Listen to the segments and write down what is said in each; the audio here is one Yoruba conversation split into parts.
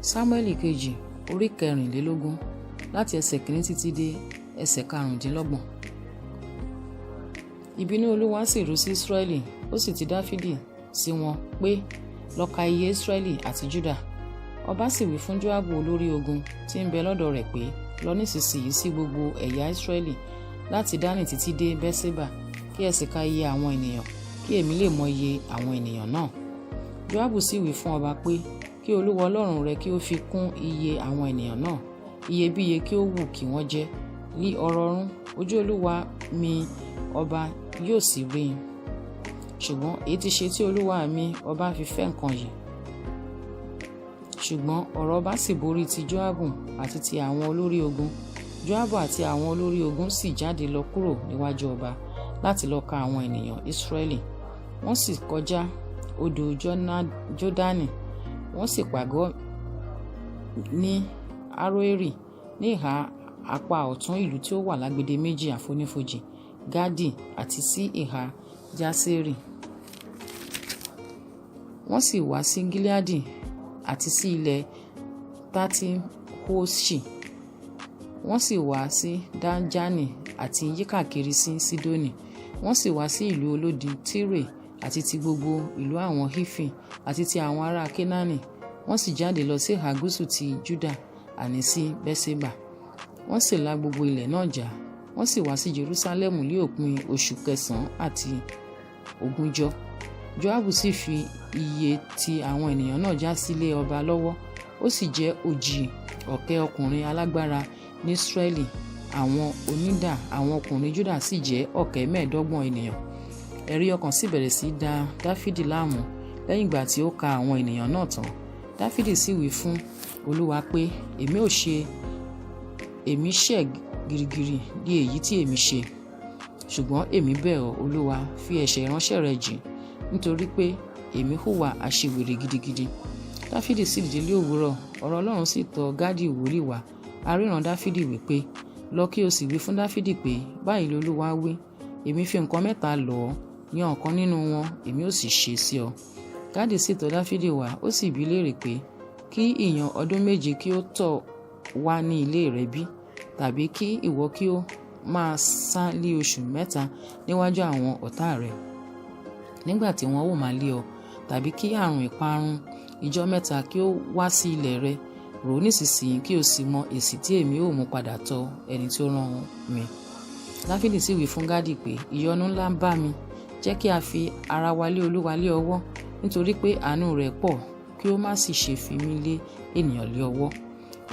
Sámúẹ́lì kejì orí kẹrìnlélógún láti ẹsẹ̀ kìíní títí dé ẹsẹ̀ karùndínlọ́gbọ̀n. Ìbínú Olúwa sì ru sí Ísírẹ́lì, ó sì ti Dáfídì sí wọn pé, lọ ka iye Ísírẹ́lì àti Júdà. Ọba sì wí fún Jóábù olórí ogun tí ń bẹ lọ́dọ̀ rẹ̀ pé, lọ nísinsìnyí sí gbogbo ẹ̀yà Ísírẹ́lì láti Dánì títí dé Bẹ́ṣébà, kí ẹ sì ka iye àwọn ènìyàn, kí èmi lè mọ iye àwọn ènìyàn náà. Jóábù sì wí fún ọba pé, kí Olúwa Ọlọ́run rẹ kí ó fi kún iye àwọn ènìyàn náà, iyebíye kí ó wù kí wọ́n jẹ́, lí ọrọọrún, ojú Olúwa mi ọba yóò sì rí i. Ṣùgbọ́n èyí ti ṣe tí olúwa mi ọba fi fẹ́ nǹkan yìí? Ṣùgbọ́n ọ̀rọ̀ ọba sì borí ti Jóábù àti ti àwọn olórí ogun. Jóábù àti àwọn olórí ogun sì jáde lọ kúrò níwájú ọba láti lọ ka àwọn ènìyàn Ísírẹ́lì. Wọ́n sì kọjá odò Jọ́dánì, wọ́n sì pàgọ́ ní Aroeri ní ìhà apá ọ̀tún ìlú tí ó wà lágbede méjì àfonífojì Gadi àti sí ìhà Jaseri. Wọ́n sì wá sí Gileadi àti sí ilẹ̀ Tati-Hoṣi. Wọ́n sì wá sí Dájánì àti yíkàkiri sí Sidoni. Wọ́n sì wá sí ìlú olódi Tire àti ti gbogbo ìlú àwọn Hifi àti ti àwọn ará Kenaani. Wọ́n sì jáde lọ sí ìhà gúúsù ti Juda, àní sí Beerṣeba. Wọ́n sì la gbogbo ilẹ̀ náà já. Wọ́n sì wá sí Jerusalẹmu ní òpin oṣù kẹsànán àti ogúnjọ́. Joabu sì fi iye ti àwọn ènìyàn náà já sílé ọba lọ́wọ́. Ó sì jẹ́ 120 ọkùnrin alágbára ní Israẹli. Àwọn onídà àwọn ọkùnrin Juda sì jẹ́ 25 ènìyàn. Ẹ̀rí ọkàn sì bẹ̀rẹ̀ sí da Dáfídì láàmú lẹ́yìn ìgbà tí ó ka àwọn ènìyàn náà tán. Dáfídì sì wí fún Olúwa pé, èmi ò ṣe, èmi ṣẹ̀ girigiri ní èyí tí èmi ṣe. Ṣùgbọ́n èmi bẹ̀ ọ́, Olúwa, fi ẹ̀ṣẹ̀ ìránṣẹ́ rẹ jì, nítorí pé èmi hùwà aṣiwèrè gidigidi. Dáfídì sì dìde lé òwúrọ̀, ọ̀rọ̀ Ọlọ́run sì tọ Gádì wòlíì wá. Aríran Dáfídì wí pé, lọ kí o sì wí fún Dáfídì pé, báyìí lolúwa wí, èmi fi nǹkan mẹ́ta lọ̀ ọ́, yan ọ̀kan nínú wọn, èmi ó sì ṣe sí ọ. Gádì sì tọ Dáfídì wá, ó sì bi léèrè pé, kí ìyàn ọdún 7 kí ó tọ̀ wá ní ilé rẹ bí? Tàbí kí ìwọ kí ó máa sá lé oṣù 3 níwájú àwọn ọ̀tá rẹ, nígbà tí wọn ó máa lé ọ, tàbí kí àrùn ìparun ijọ́ 3 kí ó wá sí ilẹ̀ rẹ. Rò ó nísinsìnyí kí o sì mọ èsì tí èmi ó mú padà tọ ẹni tí ó rán mi. Dáfídì sì wí fún Gádì pé, ìyọnu ńlá ń bá mi, jẹ́ kí a fi ara wa lé Olúwa lé ọwọ́, nítorí pé àánú rẹ̀ pọ̀, kí ó má sì ṣe fi mí lé ènìyàn lé ọwọ́.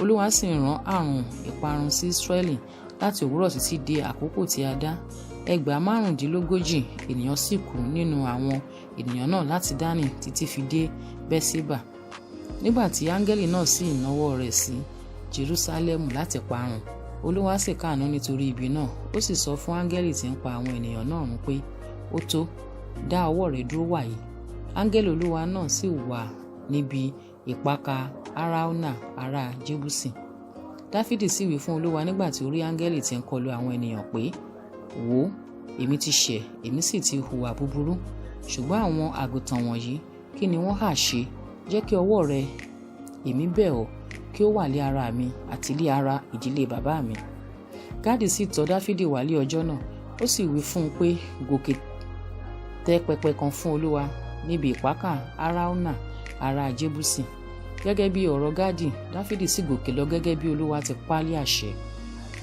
Olúwa sì rán àrùn ìparun sí Ísírẹ́lì láti òwúrọ̀ títí dé àkókò tí a dá. 35,000 ènìyàn sì kú nínú àwọn ènìyàn náà láti Dánì títí fi dé Beerṣeba. Nígbà tí áńgẹ́lì náà sì nawọ́ rẹ̀ sí Jerúsálẹ́mù láti parun, Olúwa sì káàánú nítorí ibi náà, ó sì sọ fún áńgẹ́lì tí ń pa àwọn ènìyàn náà run pé, ó tó, dá ọwọ́ rẹ dúró wàyí. Áńgẹ́lì Olúwa náà sì wà níbi ìpakà Arauna ará Jébúsì. Dáfídì sì wí fún Olúwa nígbà tí ó rí áńgẹ́lì tí ń kọlu àwọn ènìyàn pé, wò ó, èmi ti ṣẹ̀, èmi sì ti hùwà búburú. Ṣùgbọ́n àwọn àgùntàn wọ̀nyí, kí ni wọ́n hà ṣe? Jẹ́ kí ọwọ́ rẹ, èmi bẹ̀ ọ́, kí ó wà lé ara mi àti lé ara ìdílé bàbá mi. Gádì sì tọ̀ Dáfídì wá lé ọjọ́ náà, ó sì wí fún un pé, gòkè tẹ́ pẹpẹ kan fún Olúwa níbi ìpakà Arauna ará Jébúsì. Gẹ́gẹ́ bí ọ̀rọ̀ Gádì, Dáfídì sì gòkè lọ gẹ́gẹ́ bí Olúwa ti pa á lé àṣẹ.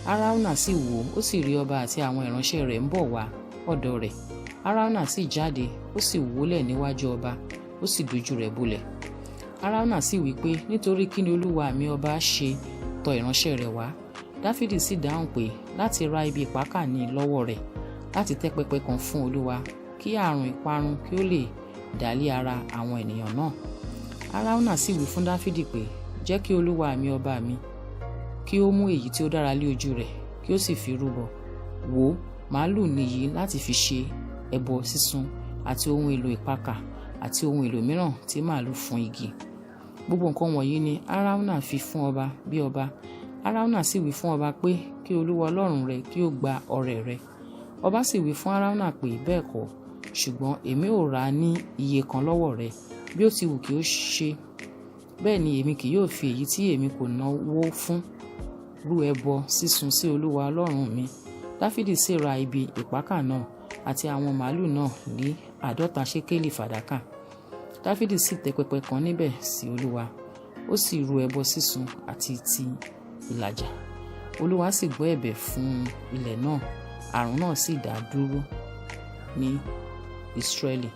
Arauna sì wò, ó sì rí ọba àti àwọn ìránṣẹ́ rẹ̀ ń bọ̀ wá ọ̀dọ̀ rẹ̀. Arauna sì jáde, ó sì wólẹ̀ níwájú ọba, ó sì dojú rẹ̀ bolẹ̀. Arauna sì wí pé, nítorí kí ni olúwa mi ọba ṣe tọ ìránṣẹ́ rẹ̀ wá? Dáfídì sì dáhùn pé, láti ra ibi ìpakà ní lọ́wọ́ rẹ̀, láti tẹ́ pẹpẹ kan fún Olúwa, kí àrùn ìparun kí ó lè dà lé ara àwọn ènìyàn náà. Arauna sì wí fún Dáfídì pé, jẹ́ kí olúwa mi ọba mi kí ó mú èyí tí ó dára lé ojú rẹ̀, kí ó sì fi rúbọ. Wò ó, màálù nìyí láti fi ṣe ẹbọ sísun àti ohun èlò ìpakà àti ohun èlò mìíràn tí màálù fún igi. Gbogbo nǹkan wọ̀nyí ni Arauna fi fún ọba bí ọba. Arauna sì wí fún ọba pé, kí Olúwa Ọlọ́run rẹ kí ó gba ọrẹ rẹ. Ọba sì wí fún Arauna pé, bẹ́ẹ̀ kọ́, ṣùgbọ́n èmi ò rà á ní iye kan lọ́wọ́ rẹ, bí ó ti wù kí ó ṣe. Bẹ́ẹ̀ ni èmi kì yóò fi èyí tí èmi kò náwó fún rú ẹbọ sísun sí Olúwa Ọlọ́run mi. Dáfídì sì ra ibi ìpakà náà àti àwọn màlúù náà ní 50 ṣékélì fàdákà. Dáfídì sì tẹ́ pẹpẹ kan níbẹ̀ sí Olúwa, ó sì rú ẹbọ sísun àti ti ìlàjà. Olúwa sì gbọ́ ẹ̀bẹ̀ fún ilẹ̀ náà, àrùn náà sì dá dúró ní Ísírẹ́lì.